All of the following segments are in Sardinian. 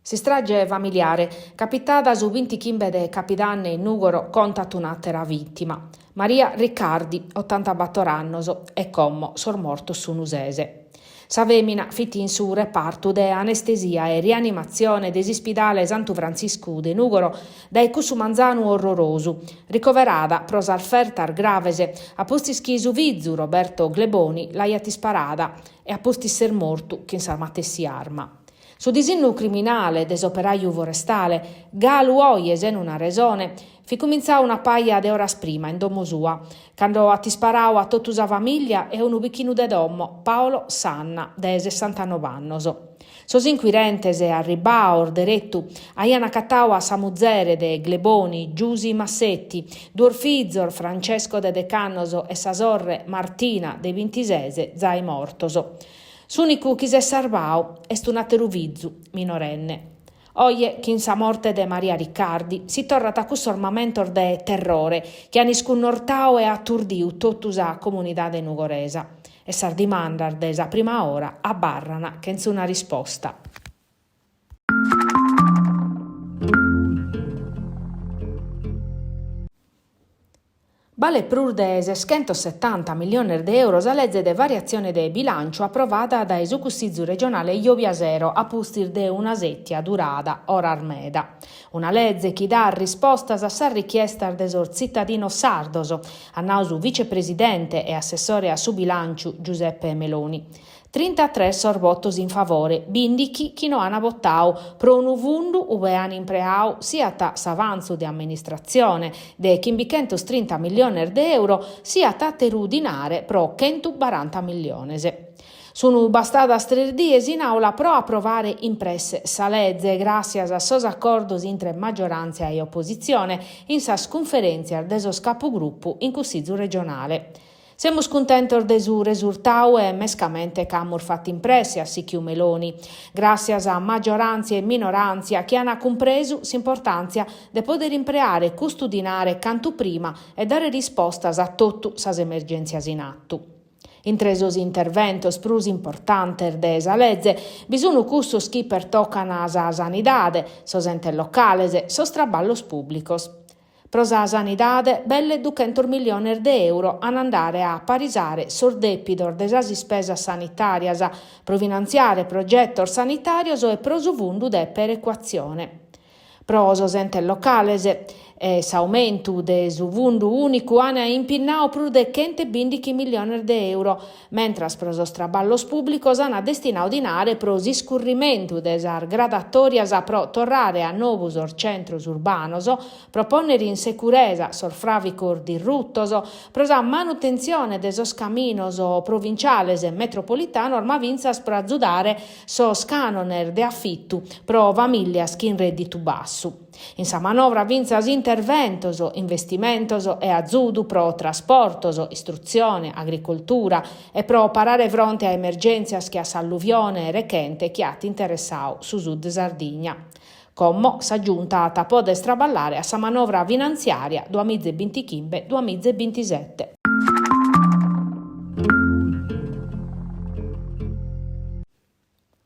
S'istrage familiare, capitada su bintichimbe de capidanne in Nùgoro, contat un'àtera vìtima, Maria Riccardi, otantabator annos, e como sos mortos sunu ses. Sa fèmina fit in su repartu de anestesia e rianimatzione de s'ispidale Santu Frantziscu de Nùgoro dae cussu manzanu orrorosu, ricoverada pro sas fertas graves a pustis chi su fizu Roberto Gleboni l'aiat isparada e a pustis s'est mortu chin sa matessi arma. Su disinnu criminale de s'operaju forestale, galu oje sena una resone, fit cumintzadu una paja de oras prima in domo sua, cando at isparadu a totu sa famìllia e a unu bichinu de domo, Paolo Sanna, de sessantanove annos. Sos inquirentes, arribbados deretu, aian acatadu a sa muzere de Gleboni, Giusy Massetti, duos fizos, Francesco de dech'annos e sa sorre Martina de bintises, zai mortos. S'ùnicu chi s'est sarbadu est un'àteru fizu, minorenne. Oje, chin sa morte de Maria Riccardi, si torrat a cussos mamentos de terrore chi an iscunnortadu e aturdidu totu sa comunidade nugoresa. E sas dimandas de sa prima ora abarran chentza una risposta. Balet prus de seschentosetanta milliones de euros sa leze de variatzione de bilànciu aprovada dae su Cussizu regionale giòbia sero a pustis de una sètia durada oras meda. Una leze chi dat rispostas a sas richiestas de sos tzitadinos sardos, at nadu su vicepresidente e assessore a su bilànciu Giuseppe Meloni. Trintatres sos votos in favore, bìndichi chi no an votadu, pro unu fundu ue an impreadu siat s'avantzu de amministratzione de chimbichentos-trinta milliones de euro, siat àteru dinare pro chentubaranta milliones. Sun bastadas tres dies in àula pro aprovare in presse sa leze, gràssias a sos acordos intre magioràntzia e opositzione in sas cunferèntzias de sos capugrupu in Cussizu regionale. Semus cuntentos de su resurtadu e mescamente ca amus fatu in presse, at sichiu Meloni, gràssias a magioràntzia e minoràntzia chi ant cumpresu s'importàntzia de poder impreare custu dinare cantu prima e dare rispostas a totu sas emergèntzias in atu. Intre sos interventos prus importantes de sa leze bi sunt cussos chi pertocan sa sanidade, sos entes locales, sos traballos pùblicos. Pro sa sanidade, belle duchentos milliones de euro an a andare a aparisare sos dèpidos de sas ispesas sanitàrias pro finantziare progetos sanitàrios e pro su fundu de perecuatzione. Pro sos entes locales e s'aumentu de su fundu ùnicu an impinnadu prus de chentebìndighi milliones de euro, mentras pro sos traballos pùblicos an destinadu dinare pro s'iscurrimentu de sas gradatòrias pro torrare a nou sos centros urbanos, pro pònnere in securesa sos fràvicos dirrutos, pro sa manutentzione de sos caminos provinciales e metropolitanos ma fintzas pro azudare sos cànones de afitu pro famìllias chin rèdditu bassu. In sa manovra fintzas interventos, investimentos e azudu pro trasportos, istrutzione, agricoltura e pro parare fronte a emergèntzias che a s'alluvione rechente chi at interessadu su Sud Sardigna. Como sa Giunta at a poder traballare a sa manovra finantziària duamiza e bintichimbe duamiza e bintisete.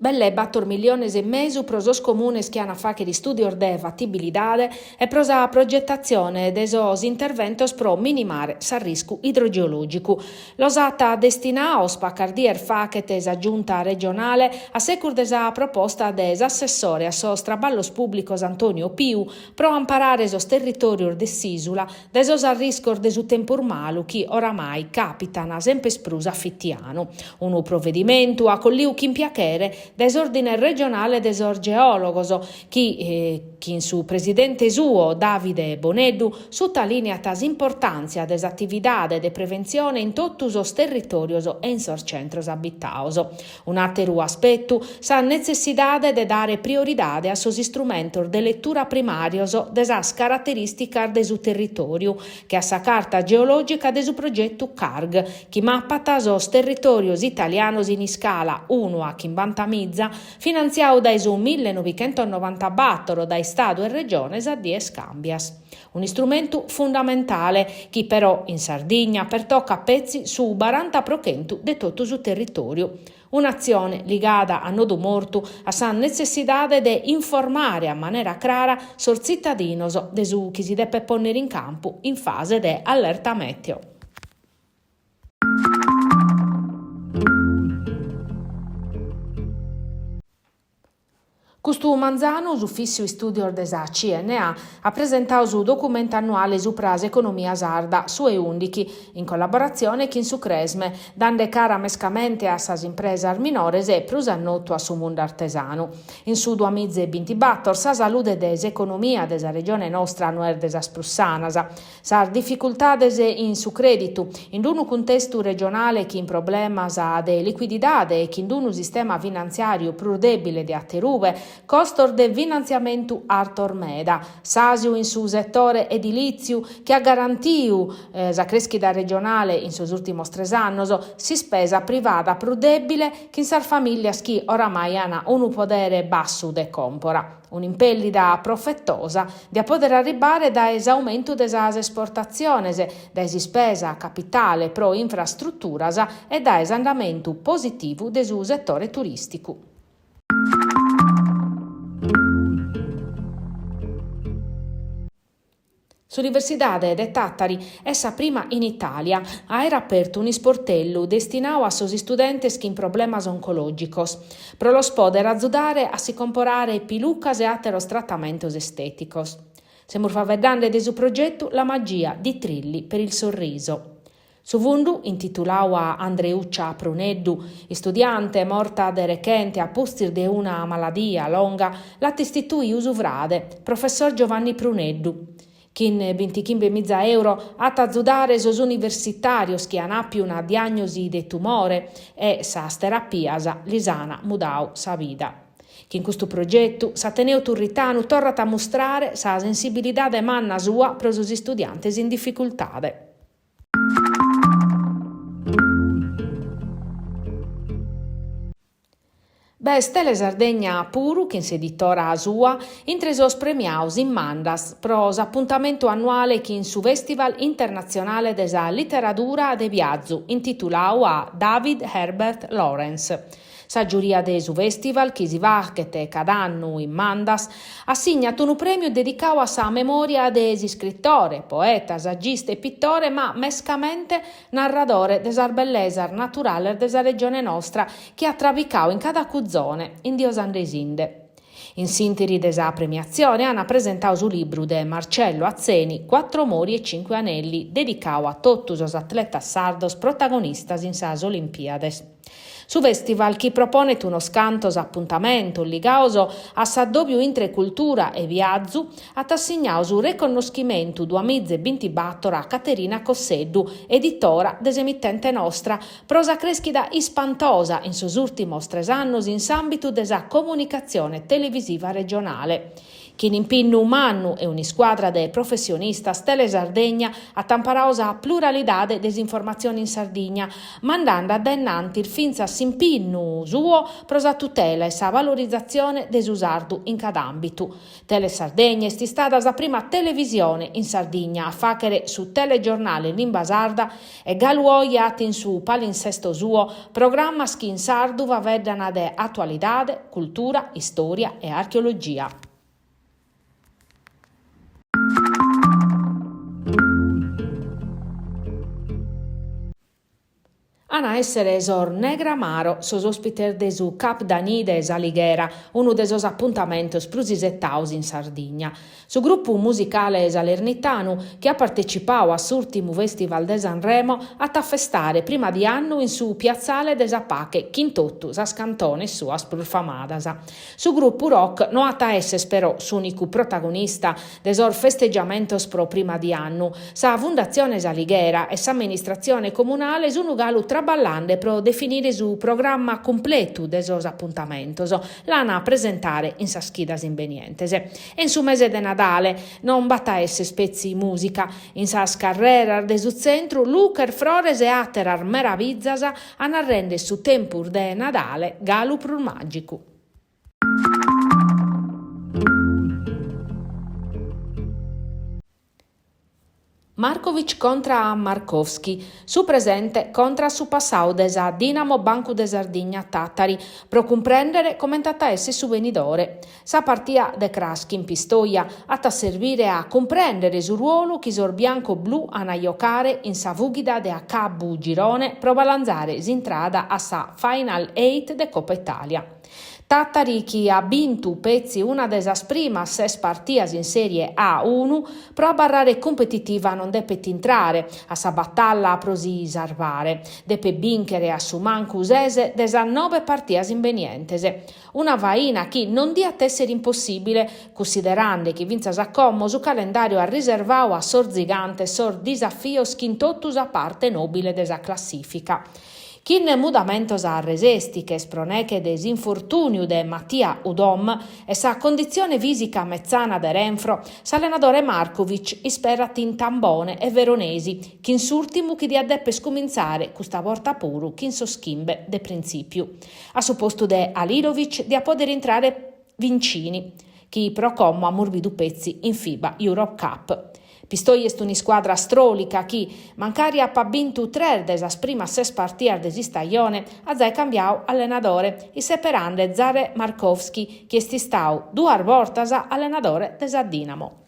Belle bator milliones e mesu pro sos comunes chi an a fàghere istùdios de fatibilidade e pro sa progetatzione de sos interventos pro minimare s'arriscu idrogeològicu. Los at destinados pacas dies faghet sa Giunta regionale a segus de sa proposta de s'assessore a sos traballos pùblicos Antonio Piu pro amparare sos territòrios de s'ìsula dae sos arriscos de su tempus malu chi oramai càpitan semper prus a fitianu. Unu provedimentu acolliu chin piachere dae s'Òrdine regionale de sos geòlogos chi, chin su presidente suo Davide Boneddu, sutalìniat s'importàntzia de s'atividade de preventzione in totu sos territòrios e in sos centros abitados. Un'àteru aspetu, sa netzessidade de dare prioridade a sos istrumentos de letura primàrios de sas caraterìsticas de su territòriu, che a sa Carta geològica de su progetu CARG, chi mapat sos territòrios italianos in iscala unu a chimbantamiza, finantziadu dae su millenovichentosnovantabator dae Istadu e Regiones a dies càmbias. Un'istrumentu fundamentale chi però in Sardigna pertocat petzi su baranta pro chentu de totu su territòriu. Un'atzione ligada a nodu mortu a sa netzessidade de informare a manera crara sos tzitadinos de su chi si depet pònnere in campu in fase de allerta mèteo. Custu manzanu s'Ufìssiu Istùdios de sa CNA at presentadu su documentu annuale supra s'economia sarda, su 'e ùndichi, in collaboratzione chin su Cresme, dande cara mescamente a sas impresas minores e prus a notu a su mundu artesanu. In su duamiza e bintibator sa salude de s'economia de sa regione nostra no est de sas prus sanas. Sas dificultades in su crèditu, in unu cuntestu regionale chin problemas de licuididade e chin unu sistema finantziàriu prus dèbile de aterube, costos de finantziamentu artos meda, s'àsiu in su setore edilìtziu chi at garantiu sa crèschida regionale in sos ùrtimos tres annos, s'ispesa privada prus dèbile chin sas famìllias chi oramai an unu podere bassu de còmpora. Un'impèllida profetosa diat pòdere arribbare dae s'aumentu de sas esportatziones, dae s'ispesa capitale pro infrastruturas e dae s'andamentu positivu de su setore turìsticu. S'Universidade de Tàtari est sa prima in Itàlia a àere apertu un'isportellu destinadu a sos istudentes chin problemas oncològicos, pro los pòdere azudare a si comporare pilucas e àteros tratamentos estèticos. Semus faeddende de su progetu La magia di Trilli per il sorriso. Su fundu, intituladu a Andreuccia Pruneddu, istudiante morta de rechente a pustis de una maladia longa, l'at istituidu su frade, professor Giovanni Pruneddu. Chin bintichimbemiza euro at a azudare sos universitàrios chi an àpiu una diàgnosi de tumore e sas terapias lis an mudadu sa vida. Chin custu progetu s'Ateneu Turritanu torrat a mustrare sa sensibilidade manna sua pro sos istudiantes in dificultade. B'est Telesardegna puru chin s'editora sua intre sos premiados in Mandas pro s'apuntamentu annuale chin su Festival Internatzionale de sa Literadura de Biazu intituladu a David Herbert Lawrence. Sa giuria de su fèstival, chi si faghet cada annu in Mandas, assignat unu prèmiu dedicadu a sa memòria de s'iscritore, poeta, sagista e pitore, ma mescamente narradore de sas bellesas naturales de sa regione nostra chi at trabicadu in cada cuzone, indiosandesinde. In s'ìnteri de sa premiatzione ant presentadu su libru de Marcello Atzeni Quattro mori e cinque anelli, dedicadu a totu sos atletas sardos protagonistas in sas Olimpiades. Su fèstival, chi proponet unos cantos apuntamentos ligados a s'addòbiu intre cultura e viazu, at assignadu su reconnoschimentu duamiza e bintibator a Caterina Cosseddu, editora de s'emitente nostra, pro sa crèschida ispantosa in sos ùrtimos tres annos in s'àmbitu de sa comunicatzione televisiva regionale. Chin impinnu mannu e un'iscuadra de professionistas Telesardegna at amparadu sa pluralidade de s'informatzione in Sardigna, mandende a dae innantis fintzas s'impinnu suo pro sa tutela e sa valorizatzione de su sardu in cada àmbitu. Telesardegna est istada sa prima televisione in Sardigna a fàghere su telegiornale in limba sarda e galu oje at in su palinsesto suo programmas chi in sardu faeddan de atualidade, cultura, istòria e archeologia. An a èssere sos Negramaro sos òspites de su Cap d'Any de S'Alighera, unu de sos apuntamentos prus isetados in Sardigna. Su grupu musicale salernitanu, chi at partecipadu a s'ùrtimu Fèstival de Sanremo, at a festare prima di annu in su Piatzale de sa Pache chin totu sas cantones suas prus famadas. Su grupu rock no at a èssere però s'ùnicu protagonista de sos festegiamentos pro prima di annu. Sa Fundatzione S'Alighera e s'amministratzione comunale sunt galu traballende pro definire su programma cumpletu de sos apuntamentos. L'an a presentare in sas chidas imbenientes. E in su mese de Nadale non b'at a èssere petzi mùsica. In sas carreras de su tzentru luches, frores e àteras meravizas an a rèndere su tempus de Nadale galu prus màgicu. Markovic contra a Markovski, su presente contra a su passadu de sa Dinamo Bancu de Sardigna Tàtari, pro cumprèndere comente at a èssere su benidore. Sa partia de cras chin Pistoia at a serbire a cumprèndere su ruolu chi sos bianco-blu an a jocare in sa fughida de acabu girone pro balanzare s'intrada a sa Final Eight de Copa Italia. Tàtari chi at bintu petzi una de sas primas ses partias in Sèrie A unu, pro abarrare cumpetitiva non depet intrare a sa batalla pro si sarvare, depet bìnchere a su mancu ses de sas nobe partias imbenientes. Una faina chi non diat èssere impossìbile, cunsiderende chi fintzas a como su calendàriu at riservadu a sos zigantes sos disafios chin totu sa parte nòbile de sa classìfica. Chin mudamentos arresèstiches pro neche de s'infortùniu de Mattia Udom e sa conditzione fìsica metzana de Renfro, s'allenadore Markovic isperat in Tambone e Veronesi, chin s'ùrtimu chi diat deper cumintzare custa borta puru chin sos chimbe de printzìpiu. A su postu de Halilovic diat pòdere intrare Vincini, chi pro como amus bidu petzi in FIBA Europe Cup. Pistoia est un'iscuadra astròlica chi, mancari apat bintu tres de sas primas ses partias de s'istajone, at zai cambiadu allenadore, isseperande Zare Markovski, chi est istadu duas bortas allenadore de sa Dinamo.